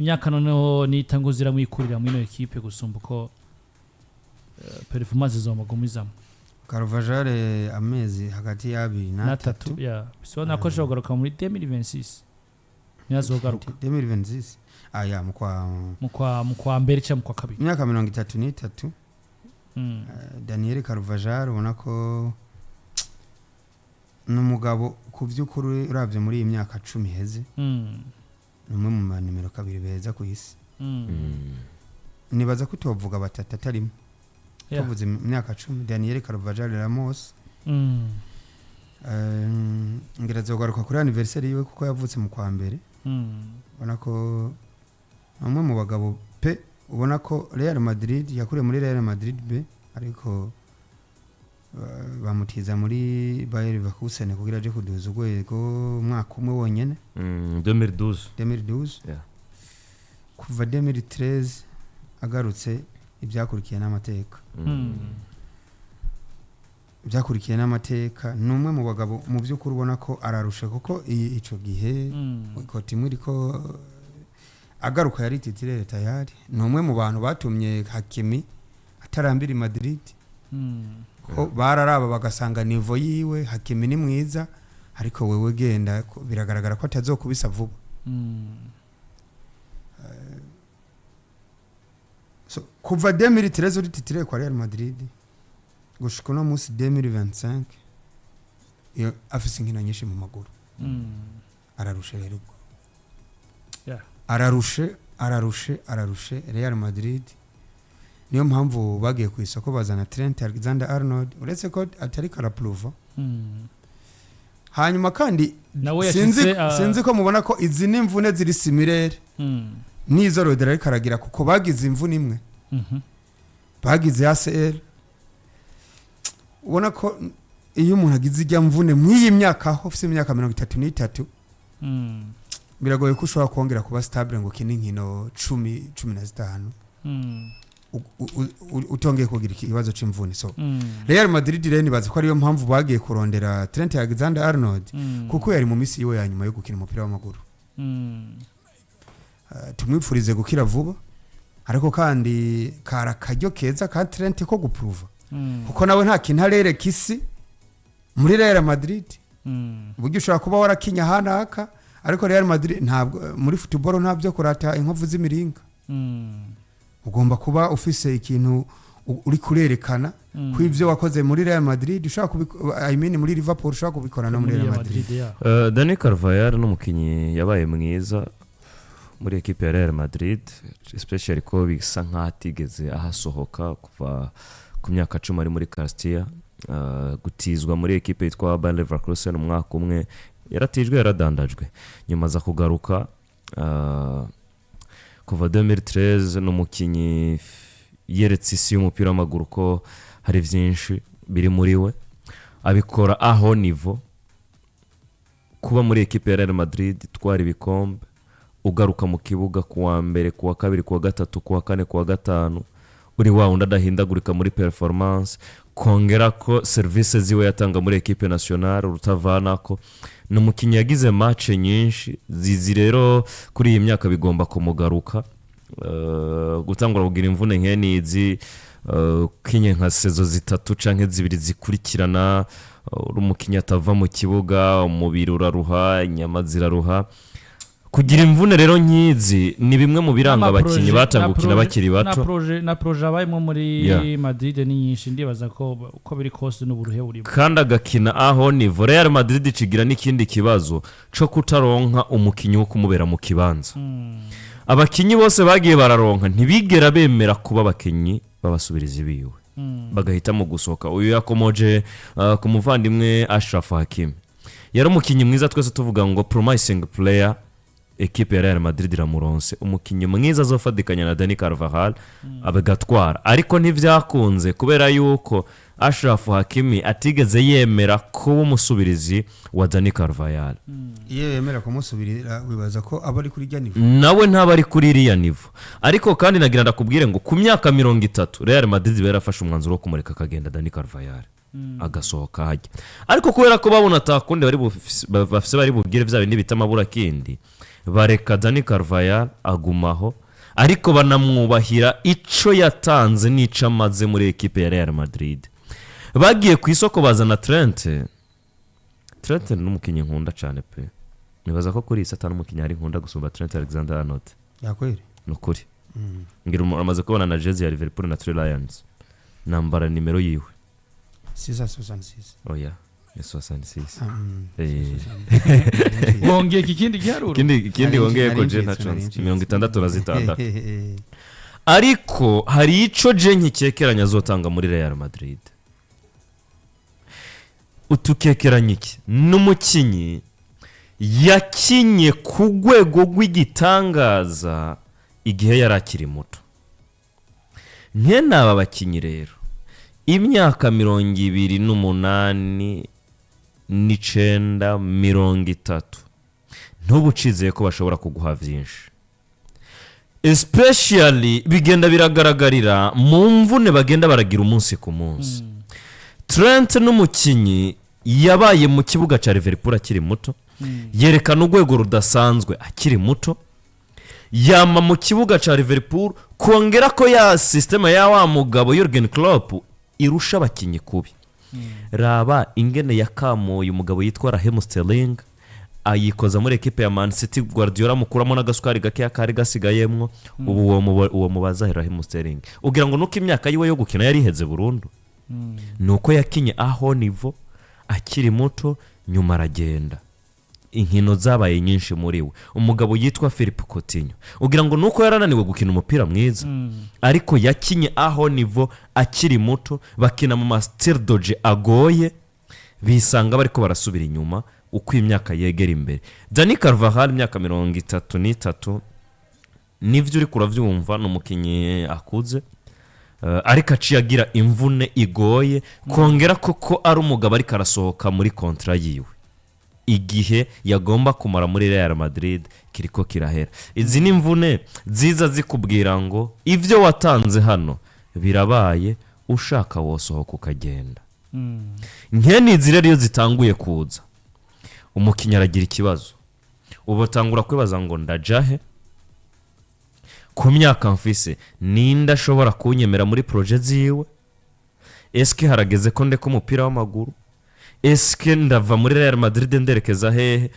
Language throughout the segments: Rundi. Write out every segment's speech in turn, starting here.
Imyaka noneho nita ngo ziramwikurira muri ino ekipe gusumba uko performance zomugumizamo. Carvajal amezi hagati y'abiri n'atatu. N'atatu. Ya, bisobanura ko ashobora kugaruka muri 2026, niyo azogaruka. 2026, aya mu kwa Mu kwa mbere cyangwa mu kwa kabiri. Imyaka 33. Daniel Carvajal ubona ko ni umugabo ku by'ukuri uravye muri iyi myaka 10 iheze, ni umwe mu manimero kabiri beza ku isi. Nibaza ko tubavuga batatu atarimo. Tuvuze imyaka 10, Daniel Carvajal, Ramos, ngira azogaruka kuri anniversaire yiwe kuko yavutse mu kwa mbere. Ubona ko ni umwe mu bagabo pe, ubona ko Real Madrid yakuriye muri Real Madrid B, ariko bamutiza muri Bayer Leverkusen kugira aje kuduza urwego umwaka umwe wonyene. 2012. 2012. Kuva 2013 agarutse, ibyakurikiye n'amateka. Ibyakurikiye n'amateka. Ni umwe mu bagabo mu by'ukuri ubona ko ararusha, kuko ico gihe ikoti imwe iriko agaruka yari titulaire tayari. Ni umwe mu bantu batumye Hakimi atarambira i Madrid, ko bararaba bagasanga niveau yiwe, Hakimi ni mwiza, ariko wewe genda biragaragara ko atazokubisa vuba. So, kuva 2013 uri titulaire kwa Real Madrid gushika uno munsi 2025, iyo afise inkino nyinshi mu maguru. Ararushe rero ubwo. Ararushe, ararushe, ararushe Real Madrid. Niyo mpamvu bagiye ku isoko bazana Trent Alexander Arnold, uretse ko atari karapruva. Hanyuma kandi Nawe sinzi yashitse, sinzi ko mubona ko izi ni imvune ziri similaire n'izo Rodri ariko aragira, kuko bagize imvune imwe, bagize ACL. Ubona ko iyo umuntu agize ijya mvune mw'iyi myaka, aho ufite imyaka 33, biragoye ko ushobora kongera kuba stable ngo ukine inkino 10, 15 utongeye kugira ikibazo c'imvune. So Real Madrid rero nibaza ko ariyo mpamvu bagiye kurondera Trent Alexander Arnold, kuko yari mu minsi yiwe ya nyuma yo gukina umupira w'amaguru. Tumwipfurize gukira vuba, ariko kandi kari akaryo keza ka Trent ko gupuruva, kuko nawe nta kintu arereka isi muri Real Madrid. Uburyo ushobora kuba warakinye ahanaka, ariko Real Madrid ntabwo muri football nta byo kurata inkovu z'imiringa. Ugomba kuba ufise ikintu uri kurerekana ko ibyo wakoze muri Real Madrid ushobora kubiko, I mean muri Liverpool, ushobora kubikora no muri Real Madrid. Yeah. Dani Carvajal ni umukinnyi yabaye mwiza muri ekipe ya Real Madrid, especially ko bisa nkaho atigeze ahasohoka kuva ku myaka 10 ari muri Castilla. Gutizwa muri ekipe yitwa Bayer Leverkusen umwaka umwe, yaratijwe, yaradandajwe, nyuma aza kugaruka. Kuva 2013 ni umukinnyi yeretse isi y'umupira w'amaguru ko hari byinshi biri muri we, abikora aho niveau kuba muri ekipe ya Real Madrid itwara ibikombe, ugaruka mu kibuga ku wa mbere, ku wa kabiri, ku wa gatatu, ku wa kane, ku wa gatanu, uri wa wundi adahindagurika muri performance, kongera ko serivisi ziwe yatanga muri ekipe nationale urutavanako. Ni umukinnyi yagize match nyinshi zizi. Rero kuri iyi myaka bigomba kumugaruka. Gutangura kugira imvune nk'enizi, ukinye nka saison zitatu canke zibiri zikurikirana, uri umukinnyi atava mu kibuga, umubiri uraruha, inyama ziraruha. Kugira imvune rero nk'izi ni bimwe mu biranga abakinnyi batanga gukina bakiri bato. Na projet abayemo muri Madrid ni nyinshi, ndibaza ko uko biri kose n'uburuhe burimo. Kandi agakina aho niveau Real Madrid ikigira n'ikindi kibazo co kutaronka umukinnyi wo kumubera mu kibanza. Abakinnyi bose bagiye bararonka ntibigera bemera kuba abakinnyi b'abasubirizi biwe, bagahitamo gusohoka. Uyu yakomoje ku muvandimwe Achraf Hakimi. Yari umukinnyi mwiza, twese tuvuga ngo promising player, ekipe ya Real Madrid iramuronse, umukinnyi mwiza azofatikanya na Dani Carvajal abagatwara, ariko ntibyakunze kubera yuko Achraf Hakimi atigeze yemera kuba umusubirizi wa Dani Carvajal. Iyo yemera kumusubirira, wibaza ko aba ari kuri rya niveau? Nawe ntaba ari kuri iriya niveau. Ariko kandi nagira ndakubwire ngo ku myaka 30 Real Madrid iba yarafashe umwanzuro wo kumureka akagenda, Dani Carvajal agasohoka hajya, ariko kubera ko babona atakundi bari bufise bari bubwire bya bindi bita amaburakindi. Bareka Dani Carvajal agumaho, ariko banamwubahira ico yatanze n'ico amaze muri ekipe ya Real Madrid. Bagiye ku isoko bazana Trent. Trent ni umukinnyi nkunda cyane pe. Nibaza ko kuri iyi sata n'umukinnyi hari nkunda gusumba Trent Alexander Arnold. Yakweri. Ni ukuri, ngira umuntu amaze kubona na jezi ya Liverpool na Three Lions, nambara nimero yiwe. Sisa 66. Oya, ni 66. Ah. Wongeye ikindi giharuro. Ikindi wongeye ko je ntaco nzi, 66. Ariko hari ico je nkikekeranya azotanga muri Real Madrid. Utukekeranya iki? N'umukinyi yakinye ku rwego rw'igitangaza igihe yari akiri muto. Nkene aba bakinyi rero, imyaka 28, 29, 30, ntuba ucizeye ko bashobora kuguha byinshi, especially bigenda biragaragarira mu mvune bagenda baragira umunsi ku munsi. Trent n'umukinyi yabaye mu kibuga cya Liverpool akiri muto, yerekana urwego rudasanzwe akiri muto, yama mu kibuga cya Liverpool, kongera ko ya système ya wa mugabo Jurgen Klopp irusha abakinnyi kubi. Raba ingene yakamuye umugabo yitwa Raheem Sterling, ayikoza muri ekipe ya Man City. Guardiola amukuramo n'agasukari gakeya kari gasigayemwo. Ubu uwo mubaza Raheem Sterling, ugira ngo nuko imyaka yiwe yo gukina yari iheze burundu? Ni uko yakinye aho niveau akiri muto, nyuma aragenda, inkino zabaye nyinshi muri we. Umugabo yitwa Philippe Coutinho, ugira ngo nuko yarananiwe gukina umupira mwiza? Ariko yakinye aho niveau akiri muto, bakina mu ma style de jeu agoye, bisanga bariko barasubira inyuma uko imyaka yegera imbere. Dani Carvajal, imyaka 33, nivyo uri kuravyumva, ni umukinnyi akuze. Ariko aciye agira imvune igoye, kongera koko ari umugabo ariko arasohoka muri contrat yiwe. Igihe yagomba kumara muri Real Madrid kiriko kirahera. Izi ni imvune ziza zikubwira ngo ibyo watanze hano birabaye, ushaka wosohoka ukagenda. Nkene izi rero iyo zitanguye kuza, umukinnyi aragira ikibazo. Ubu atangura kwibaza ngo ndajahe ku myaka mfise? Ninde ashobora kunyemera muri projet ziwe? Eske harageze ko ndeka umupira w'amaguru? Eske ndava muri Real Madrid nderekeza hehe?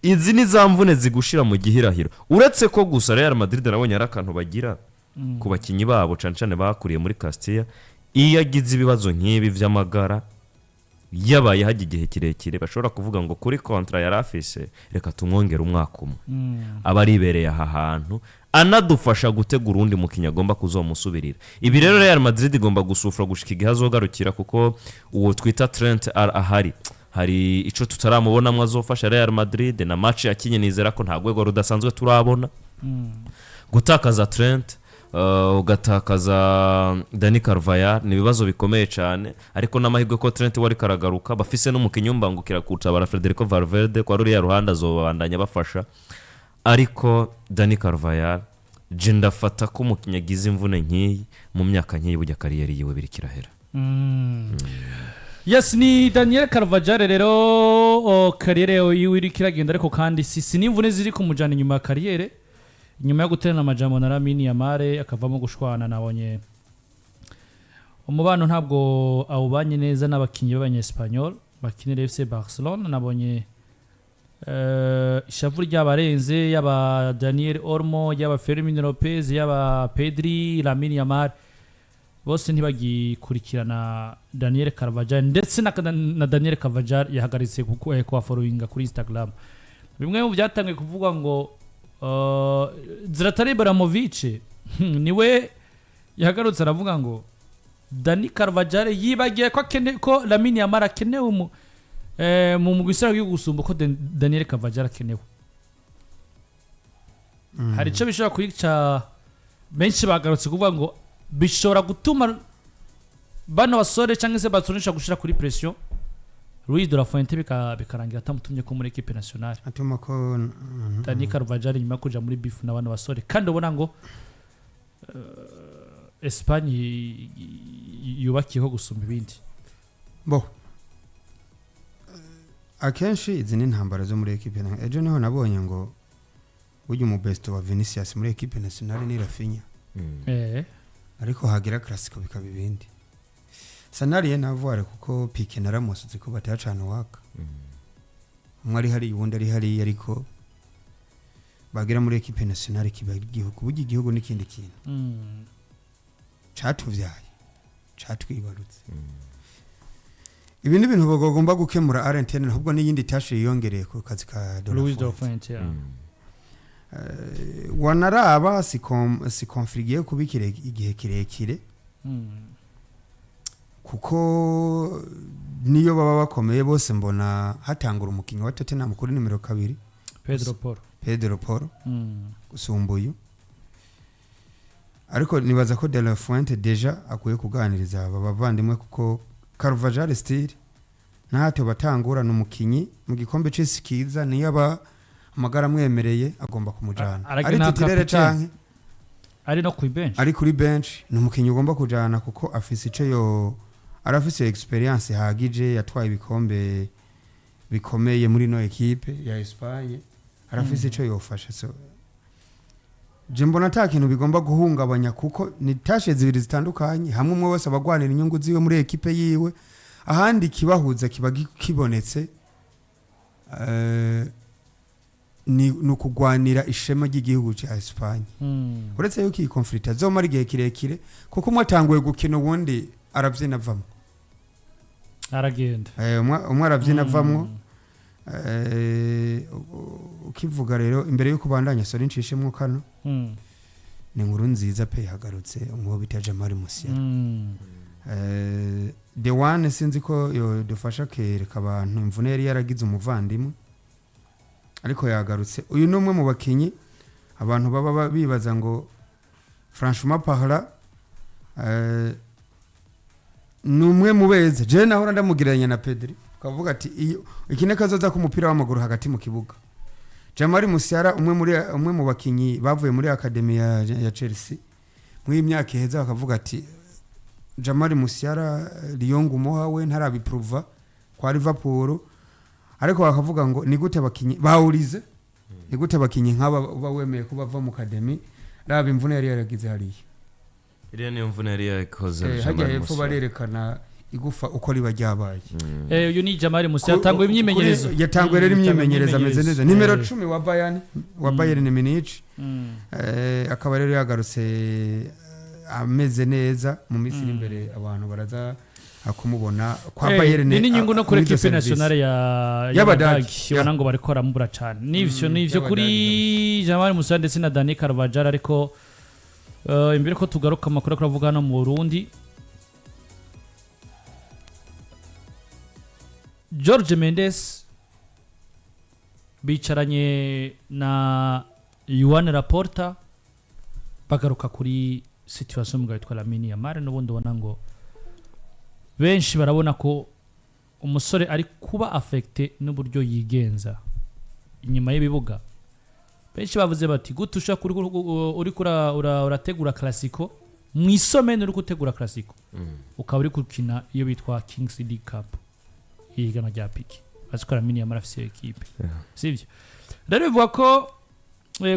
Izi ni za mvune zigushira mu gihirahiro. Uretse ko gusa Real Madrid nabonye ari akantu bagira ku bakinnyi babo, cane cane bakuriye muri Castilla, iyo agize ibibazo nk'ibi vy'amagara, yabaye hajya igihe kirekire, bashobora kuvuga ngo kuri contrat yari afise reka tumwongere umwaka umwe, aba aribereye aha hantu, anadufasha gutegura uwundi mukinnyi agomba kuzomusubirira. Ibi rero Real Madrid igomba gusufura gushika igihe azogarukira, kuko uwo twita Trent ahari hari ico tutaramubonamwo azofasha Real Madrid. Na match yakinye nizera ko nta rwego rudasanzwe turabona. Gutakaza Trent, ugatakaza Dani Carvajal ni ibibazo bikomeye cyane, ariko n'amahirwe ko Trent wari karagaruka, bafise n'umukinnyi w'umbangukira kutabara Federico Valverde kwa ruriya ruhande, azobandanya bafasha. Ariko Dani Carvajal, je ndafata ko umukinnyi agize imvune nk'iyi mu myaka nk'iyi, burya carrière yiwe biriko irahera. Yes, ni Daniel Carvajal rero, carrière yiwe iriko iragenda, ariko kandi si n'imvune ziri kumujana inyuma ya carrière. Nyuma yo guterana amajambo na Lamine Yamal, akavamo gushwana, nabonye umubano ntabwo awubanye neza n'abakinnyi b'abanyespanyol bakinira FC Barcelona. Nabonye ishavu ryabarenze, yaba Daniel Olmo, yaba Fermin Lopez, yaba Pedri, Lamine Yamal, bose ntibagikurikirana Daniel Carvajal, ndetse na Daniel Carvajal yahagaritse kubafollowinga kuri Instagram. Bimwe mu byatangiye kuvuga ngo Zlatan Ibrahimovic niwe yahagarutse aravuga ngo Dani Carvajal yibagiye ko akene ko Lamine Yamal akenewe mu mugwi w'igihugu gusumba ko Daniel Carvajal akenewe. Hari icyo bishobora kwica. Benshi bagarutse kuvuga ngo bishobora gutuma bano basore cyangwa se Barcelona ishobora gushyira kuri pression Luis de la Fuente, bikarangira atamutumye ko muri équipe nationale. Atuma ko Dani Carvajal, nyuma yo kuja muri beef na bano basore, kandi ubona ngo Espagne yubakiyeho gusumba ibindi. Bo akenshi izi ni intambara zo muri ekipe. Ejo niho nabonye ngo Burya umubesto wa Vinicius muri équipe nationale ni Raphinha. Ariko hagira Clasico bikaba ibindi. Sanariye navuare kuko Pique na Ramos uzi ko batacana waka. Umwe ari hariya, uwundi ari hariya, ariko bagera muri équipe nationale kiba igihugu. Burya igihugu n'ikindi kintu catuvyaye, catwibarutse. Ibi ni ibintu bagomba gukemura Argentine, ahubwo n'iyindi tâche yiyongereye ku kazi ka De La Luis de la Fuente. Fuente, yeah. Wanaraba si conflit igiye kuba igihe kirekire, kuko niyo baba bakomeye bose, mbona hatangura umukinnyi wa Tottenham kuri nimero 2. Pedro Porro. Pedro Porro gusumba uyu. Ariko nibaza ko De La Fuente déjà akwiye kuganiriza aba bavandimwe, kuko Carvajal still ntato batangura, ni umukinyi mu gikombe c'isi kiza, niyo aba amagara amwemereye agomba kumujana. Arakina ari titulaire capitaine. canke Ari no ku bench. Ari kuri bench, ni umukinyi ugomba kujana kuko afise ico yo arafise expérience ihagije, yatwaye ibikombe bikomeye muri no équipe ya Espagne, arafise ico yofasha. So je mbona ata kintu bigomba guhungabanya, kuko ni tâches zibiri zitandukanye. Hamwe umwe wese abagwanira inyungu ziwe muri équipe yiwe, ahandi kibahuza kiba kibonetse, ni ukugwanira ishema ry'igihugu cya Espagne. Uretse yuko iyi conflit azomara igihe kirekire, kuko umwe atanguye gukina uwundi aravyina avamwo. Aragenda. Umwe aravyina avamwo. Ukivuga rero, imbere yuko ubandanya, sori, ncishemwo kano. Ni inkuru nziza pe, yagarutse umwo bita Jamal Musiala. The One, sinzi ko yodufasha kereka abantu imvune yari yaragize umuvandimwe, ariko yagarutse. Uyu ni umwe mu bakinyi abantu baba bibaza ngo franchement parlant, ni umwe mu beza. Je nahora ndamugereranya na Pedri, ukavuga ati iyo iki ni kazoza k'umupira w'amaguru hagati mu kibuga. Jamal Musiala, umwe mu bakinyi bavuye muri academy ya Chelsea muri iyi myaka iheza, bakavuga ati Jamal Musiala Lyon umuha we ntarabipruva kwa Liverpool, ariko bakavuga ngo ni gute abakinyi bawurize, ni gute abakinyi nk'aba uba wemeye ko bava mu academy? Raba imvune yari yaragize hariya. Iriya niyo mvune yari yakoze. Hajya Jamal hepfo Musiala. barerekana igufa uko riba ryabaye. Uyu ni Jamal Musiala, yatanguye imyimenyerezo. Yatanguye rero imyimenyerezo, ameze neza, nimero 10 wa Bayern, wa Bayern Munich. Akaba rero yagarutse, ameze neza. Mu minsi iri imbere abantu baraza kumubona kwa Bayern. Ni n'inyungu no kuri muri izo équipe service. nationale ya Y'Abadagi, y'Abadagi, ubona ngo bariko baramubura cane. Nivyo, nivyo kuri Jamal Musiala ndetse na Dani Carvajal. Ariko imbere ko tugaruka amakuru aravuga hano mu Burundi, George Mendes bicaranye na Joan Laporta, bagaruka kuri situation y'umugabo witwa Lamine Yamal. N'ubundi ubona ngo benshi barabona ko umusore ari kuba affecté n'uburyo yigenza inyuma y'ibibuga. Benshi bavuze bati gute ushaka uri urategura Clasico mu isomene, uri gutegura Clasico ukaba uri gukina iyo bitwa Kings League Cup, ihiganwa rya Pique, bazi ko Lamine Yamal afise équipe. Sivyo rero, bivuga ko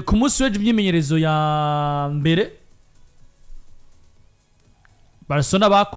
ku munsi w'ejo imyimenyerezo ya mbere Barcelona bako